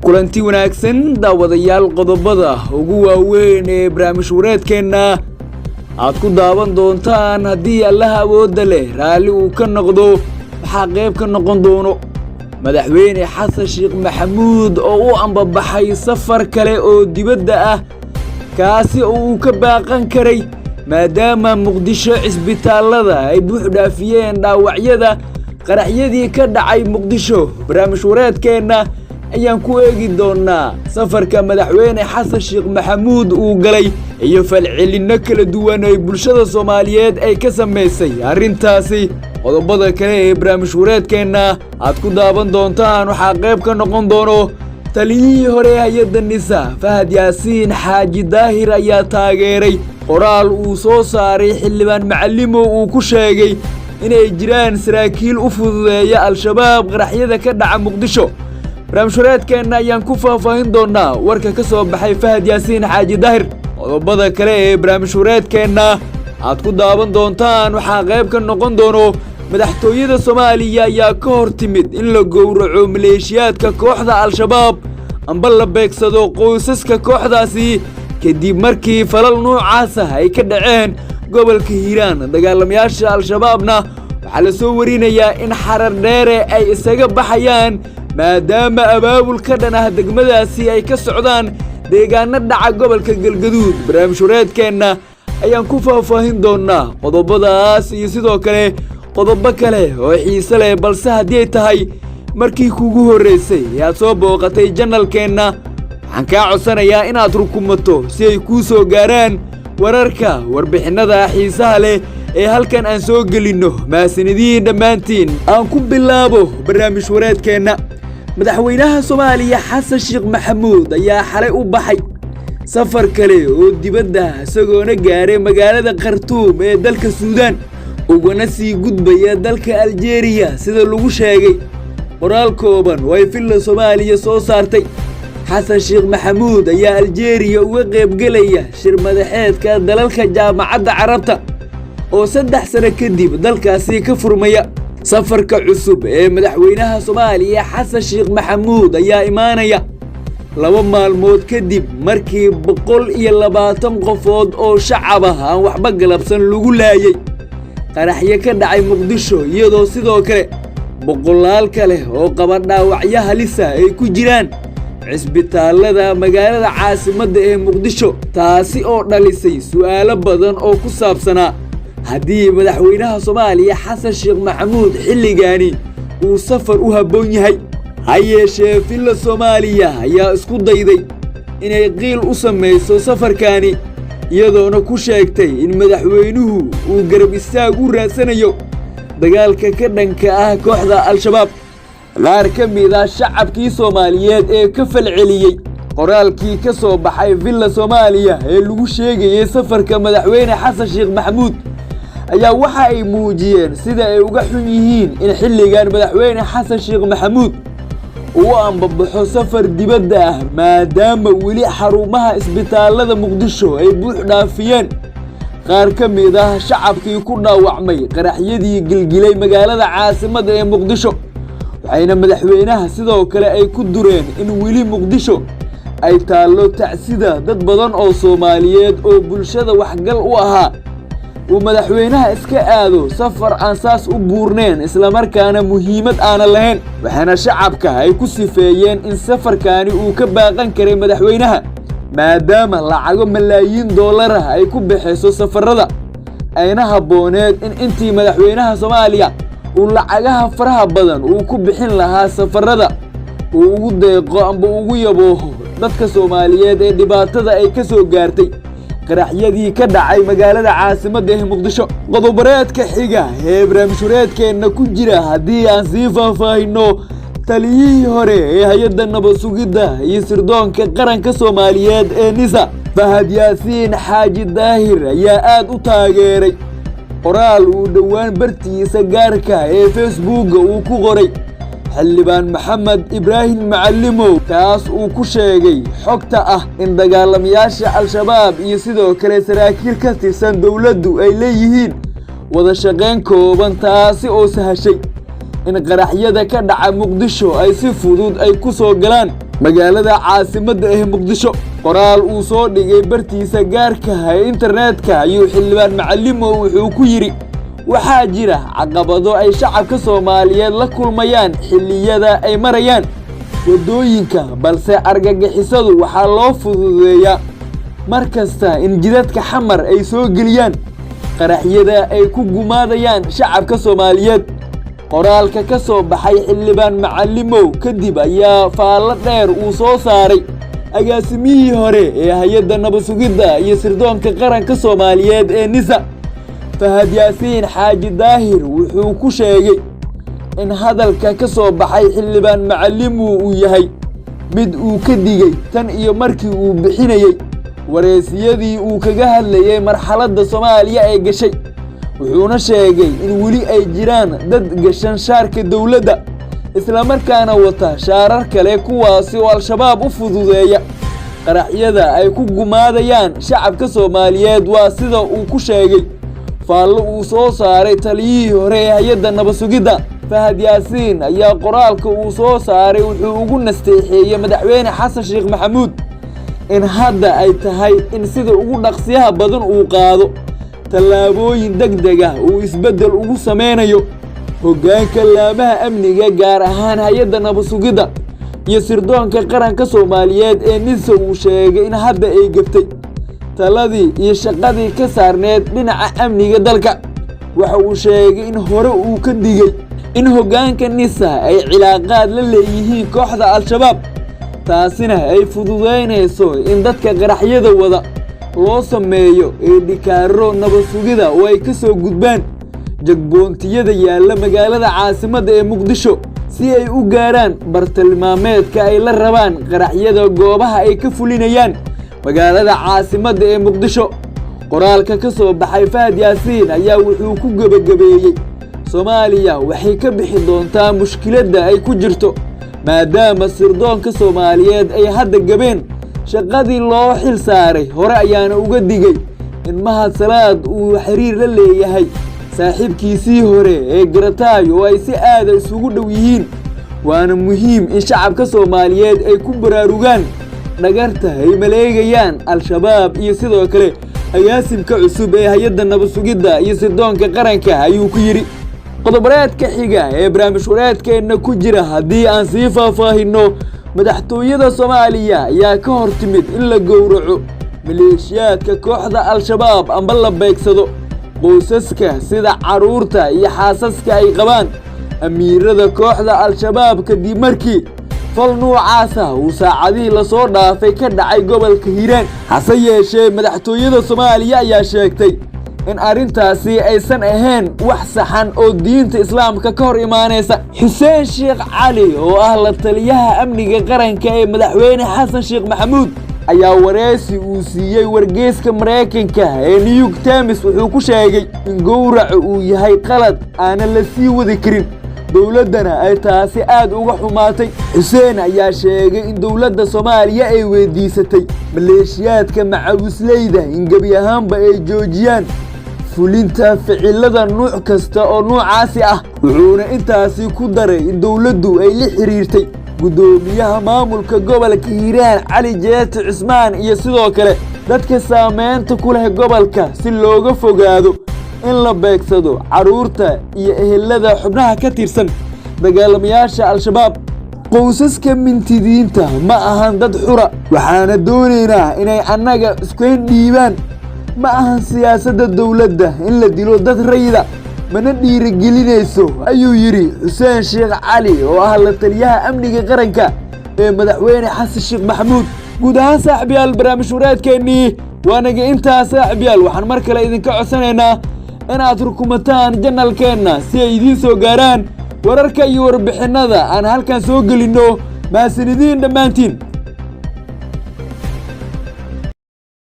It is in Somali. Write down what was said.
Kulanti wanaagsan, daawadayaal. Qodobada ugu waaweyn ee barnaamij wareedkeenna aad ku daawan doontaan, haddii Allaha awoodda leh raalli uu ka noqdo, waxaa qayb ka noqon doono Madaxweyne Xasan Sheekh Maxamuud oo u ambabaxay safar kale oo dibadda ah, kaasi oo uu ka baaqan karay maadaama Muqdisho cisbitaallada ay buux dhaafiyeen dhaawacyada qaraxyadii ka dhacay Muqdisho. Barnaamij wareedkeenna ayaan ku eegi doonaa safarka Madaxweyne Xasan Sheekh Maxamuud uu galay iyo falcelinno kala duwan ay bulshada Soomaaliyeed ay ka samaysay arrintaasi. Qodobada kale ee barnaamij wareedkeenna aad ku daawan doontaan waxaa qayb ka noqon doono taliyihii hore hay-adda NISA, Fahad Yaasiin Xaaji Daahir, ayaa taageeray qoraal uu soo saaray Xildhibaan Macalimow uu ku sheegay inay jiraan saraakiil u fududeeya Al-Shabaab qaraxyada ka dhaca Muqdisho. Barnaamij wareedkeenna ayaan ku faahfaahin doonaa warka ka soo baxay Fahad Yaasiin Xaaji Daahir. Qodobada kale ee barnaamij wareedkeenna aad ku daawan doontaan waxaa qayb ka noqon doono madaxtooyada Soomaaliya ayaa ka hor timid in la gowraco maleeshiyaadka kooxda Al-Shabaab amba la beegsado qoysaska kooxdaasi, kadib markii falal noocaas ah ay ka dhaceen gobolka Hiiraan. Dagaalamayaasha Al-Shabaabna waxaa la soo warinayaa in Xarar Dheere ay isaga baxayaan, maadaama abaabul ka dhan ah degmadaasi ay ka socdaan deegaano dhaca gobolka Galgaduud. Barnaamij wareedkeenna ayaan ku faahfaahin doonaa qodobadaas iyo sidoo kale qodobo kale oo xiise leh. Balse haddii ay tahay markii kugu horraysay ee aad soo booqatay channelkeenna, waxaan kaa codsanayaa inaad rukumato si ay kuu soo gaaraan wararka, warbixinnada xiisaha leh ee halkan aan soo gelinno. Mahasanidiin dhammaantiin. Aan ku bilaabo barnaamij wareedkeenna. Madaxweynaha Soomaaliya Xasan Sheekh Maxamuud ayaa xalay u baxay safar kale oo dibadda, isagoona gaaray magaalada Khartuum ee dalka Suudaan, ugana sii gudbaya dalka Aljeeriya, sida lagu sheegay qoraal kooban oo ay Villa Soomaaliya soo saartay. Xasan Sheekh Maxamuud ayaa Aljeeriya uga qaybgelaya shir madaxeedka dalalka Jaamacadda Carabta oo 3 sano kadib dalkaasi ka furmaya. Safarka cusub ee madaxweynaha Soomaaliya Xasan Sheekh Maxamuud ayaa imaanaya 2 maalmood kadib markii 120 qofood oo shacab ah aan waxba galabsan lagu laayay qaraxyo ka dhacay Muqdisho, iyadoo sidoo kale boqolaal kale oo qaba dhaawacyo halisa ay ku jiraan cisbitaallada magaalada caasimadda ee Muqdisho, taasi oo dhalisay su'aalo badan oo ku saabsanaa haddii madaxweynaha Soomaaliya Xasan Sheekh Maxamuud xilligaani uu safar u habboon yahay. Ha yeeshee, Villa Soomaaliya ayaa isku dayday inay qiil u samayso safarkaani, iyadoona ku sheegtay in madaxweynuhu uu garab istaag u raadsanayo dagaalka ka dhanka ah kooxda Al-Shabaab. Qaar ka mid ah shacabkii Soomaaliyeed ee ka falceliyey qoraalkii ka soo baxay Villa Soomaaliya ee lagu sheegayey safarka Madaxweyne Xasan Sheekh Maxamuud ayaa waxa ay muujiyeen sida ay uga xun yihiin in xilligan Madaxweyne Xasan Sheekh Maxamuud uu ambabaxo safar dibadda ah, maadaama weli xarumaha isbitaallada Muqdisho ay buux dhaafiyeen qaar ka mid ah shacabkii ku dhaawacmay qaraxyadii gilgilay magaalada caasimadda ee Muqdisho. Waxayna madaxweynaha sidoo kale ay ku dureen in weli Muqdisho ay taallo tacsida dad badan oo Soomaaliyeed oo bulshada waxgal u ahaa, uu madaxweynaha iska aado safar aan saas u buurneen, islamarkaana muhiimad aanan lahayn. Waxaana shacabka ay ku sifeeyeen in safarkaani uu ka baaqan karay madaxweynaha, maadaama lacago malaayiin dollar ah ay ku baxayso safarada, ayna habbooneed in intii madaxweynaha Soomaaliya uu lacagaha faraha badan uu ku bixin lahaa safarada uu ugu deeqo amba ugu yabooho dadka Soomaaliyeed ee dhibaatada ay ka soo gaartay qaraxyadii ka dhacay magaalada caasimadda ee Muqdisho. Qodobareedka xiga ee barnaamijhureedkeenna ku jira, haddii aan sii faahfaahinno, taliyihii hore ee hay-adda nabad sugidda iyo sirdoonka qaranka Soomaaliyeed ee NISA, Fahad Yaasiin Xaaji Daahir, ayaa aad u taageeray qoraal uu dhowaan bartiisa gaarka ee Facebooka uu ku qoray Xildhibaan Maxamed Ibraahim Macalimow, kaas uu ku sheegay xogta ah in dagaalamayaasha Al-Shabaab iyo sidoo kale saraakiil ka tirsan dowladdu ay leeyihiin wada shaqayn kooban, taasi oo sahashay in qaraxyada ka dhaca Muqdisho ay si fudud ay ku soo galaan. Magaalada caasimadda ah Muqdisho. Qoraal uu soo dhigay bartiisa gaarka ee internetka ayuu Xildhibaan Macalimow wuxuu ku yidhi: "Waxaa jira caqabado ay shacabka Soomaaliyeed la kulmayaan xilliyada ay marayaan waddooyinka, balse argagixisadu waxaa loo fududeeyaa mar kasta in jidadka Xamar ay soo geliyaan qaraxyada ay ku gumaadayaan shacabka Soomaaliyeed." Qoraalka ka soo baxay Xildhibaan Macalimow kadib ayaa faallo dheer uu soo saaray agaasimihii hore ee Hay-adda Nabad Sugidda iyo Sirdoonka Qaranka Soomaaliyeed ee NISA, Fahad Yaasiin Xaaji Daahir, wuxuu ku sheegay in hadalka ka soo baxay Xildhibaan Macalimow uu yahay mid uu ka digay tan iyo markii uu bixinayey wareysiyadii uu kaga hadlayay marxaladda Soomaaliya ee gashay. Wuxuuna sheegay in weli ay jiraan dad gashan shaarka dowladda islamarkaana wata shaarar kale, kuwaasi oo Al-Shabaab u fududeeya qaraxyada ay ku gumaadayaan shacabka Soomaaliyeed. Waa sida uu ku sheegay faallo uu soo saaray taliyihii hore ee Hay-adda Nabad Sugidda. Fahad Yaasiin ayaa qoraalka uu soo saaray wuxuu ugu nasteexeeyey Madaxweyne Xasan Sheekh Maxamuud in hadda ay tahay in sida ugu dhaqsiyaha badan uu qaado tallaabooyin deg deg ah uu isbeddel ugu sameynayo hoggaanka laamaha amniga, gaar ahaan Hay-adda Nabad Sugidda iyo Sirdoonka Qaranka Soomaaliyeed ee NISA. Uu sheegay in hadda ay gaftay taladii iyo shaqadii ka saarneed dhinaca amniga dalka. Waxa uu sheegay in hore uu ka digay in hoggaanka NISA ay cilaaqaad la leeyihiin kooxda Al-Shabaab, taasina ay fududaynayso in dadka qaraxyada wada loo sameeyo eedhikaaro nabad sugida oo ay ka soo gudbaan checkpoint-iyada yaalla magaalada caasimadda ee Muqdisho si ay u gaaraan bartilmaameedka ay la rabaan qaraxyada goobaha ay ka fulinayaan magaalada caasimadda ee Muqdisho. Qoraalka ka soo baxay Fahad Yaasiin ayaa wuxuu ku gebagabeeyey: "Soomaaliya waxay ka bixi doontaa mushkiladda ay ku jirto maadaama sirdoonka Soomaaliyeed ay hadda gabeen shaqadii loo xil saaray. Hore ayaana uga digay in Mahad Salaad uu xiriir la leeyahay saaxiibkiisii hore ee Garataay oo ay si aada isugu dhow yihiin, waana muhiim in shacabka Soomaaliyeed ay ku baraarugaan dhagarta ay maleegayaan Al-Shabaab iyo sidoo kale agaasimka cusub ee Hay-adda Nabad Sugidda iyo Sirdoonka Qaranka," ayuu ku yidhi. Qodobareedka xiga ee barnaamij wareedkeenna ku jira haddii aan sii faahfaahinno, madaxtooyada Soomaaliya ayaa ka hor timid in la gowraco maleeshiyaadka kooxda Al-Shabaab amba la beegsado qoysaska sida carruurta iyo xaasaska ay qabaan amiirada kooxda Al-Shabaab, kadib markii fal nuucaasa uu saacadihii lasoo dhaafay ka dhacay gobolka Hiiraan. Hase yeeshee, madaxtooyada Soomaaliya ayaa sheegtay in arrintaasi aysan ahayn wax saxan oo diinta Islaamka ka hor imaanaysa. Xuseen Sheekh Cali oo ah la taliyaha amniga qaranka ee Madaxweyne Xasan Sheekh Maxamuud ayaa wareysi uu siiyey wargeyska Maraykanka ee New York Times wuxuu ku sheegay in gowraca uu yahay qalad aanan la sii wadi karin, dowladdana ay taasi aad uga xumaatay. Xuseen ayaa sheegay in dowladda Soomaaliya ay weydiisatay maleeshiyaadka macawisleyda in gebi ahaanba ay joojiyaan fulinta ficilada nuuc kasta oo nuucaasi ah, wuxuuna intaasi ku daray in dowladdu ay la xiriirtay guddoomiyaha maamulka gobolka Hiiraan, Cali Jeete Cismaan, iyo sidoo kale dadka saameynta ku leh gobolka si looga fogaado in la beegsado carruurta iyo ehelada xubnaha ka tirsan dagaalamayaasha Al-Shabaab. "Qoysaska mintidiinta ma ahan dad xura, waxaana doonaynaa inay annaga iskeyn dhiibaan. Ma ahan siyaasadda dowladda in la dilo dad rayida, mana dhiirigelinayso," ayuu yidhi Xuseen Sheekh Cali oo ah la taliyaha amniga qaranka ee Madaxweyne Xasan Sheekh Maxamuud. Guud ahaan, saaxiibyaal, barnaamij wareedkeennii waa naga intaa. Saaxiibyaal, waxaan mar kale idinka codsanaynaa inaad rukumataan channel-keenna si ay idiin soo gaaraan wararka iyo warbixinnada aan halkan soo gelinno. Mahasanidiin dhammaantiin.